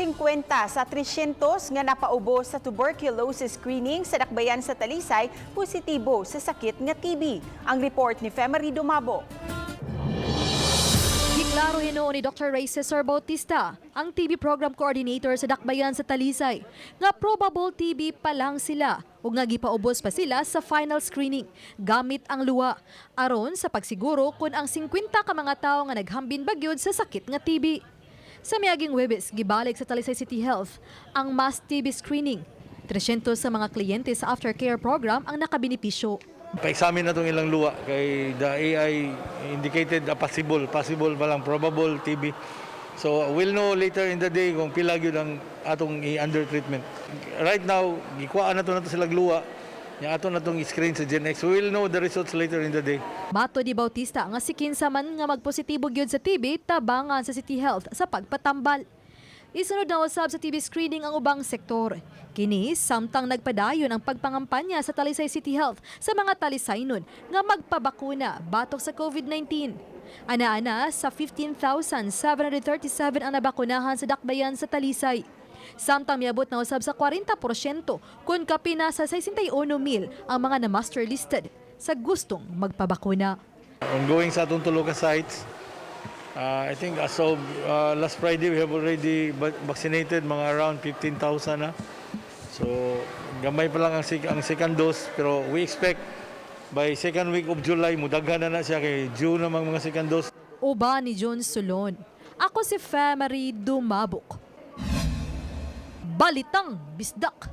50 sa 300 nga napaubos sa tuberculosis screening sa Dakbayan sa Talisay positibo sa sakit nga TB. Ang report ni Femery Dumabo. Giklaro hinuon ni Dr. Ray Cesar Bautista, ang TB program coordinator sa Dakbayan sa Talisay, nga probable TB pa lang sila ug nga gipaubos pa sila sa final screening gamit ang luwa aron sa pagsiguro kung ang 50 ka mga tawo nga naghambin ba gyud sa sakit nga TB. Sa miaging Huwebes, gibalik sa Talisay City Health ang mass TB screening. 300 sa mga kliyente sa aftercare program ang nakabenepisyo. Pa-examine na itong ilang luwa kay the AI indicated a possible pa lang, probable TB. So we'll know later in the day kung pila gyud ang atong i-under treatment. Right now, gikuhaan na to nato sila luwa. Nya ato na tong i-screen sa GenX. We will know the results later in the day. Matod ni Bautista nga si kinsa man nga magpositibo gyud sa TB tabangan sa City Health sa pagpatambal. Isunod na usab sa TB screening ang ubang sektor. Kini samtang nagpadayon ang pagpangampanya sa Talisay City Health sa mga Talisaynon nga magpabakuna batok sa COVID-19. Ana-ana sa 15,737 ang nabakunahan sa Dakbayan sa Talisay. Samtang miabot na usab sa 40% kung kapina sa 61 mil ang mga na-muster listed sa gustong magpabakuna. Ongoing sa atong tulo ka sites. I think as of last Friday, we have already vaccinated mga around 15,000 na. So, gamay pa lang ang second dose, pero we expect by second week of July, mudaghan na na siya kay June namang mga second dose. Uban ni John Solon. Ako si Femery Dumabok. Balitang Bisdak.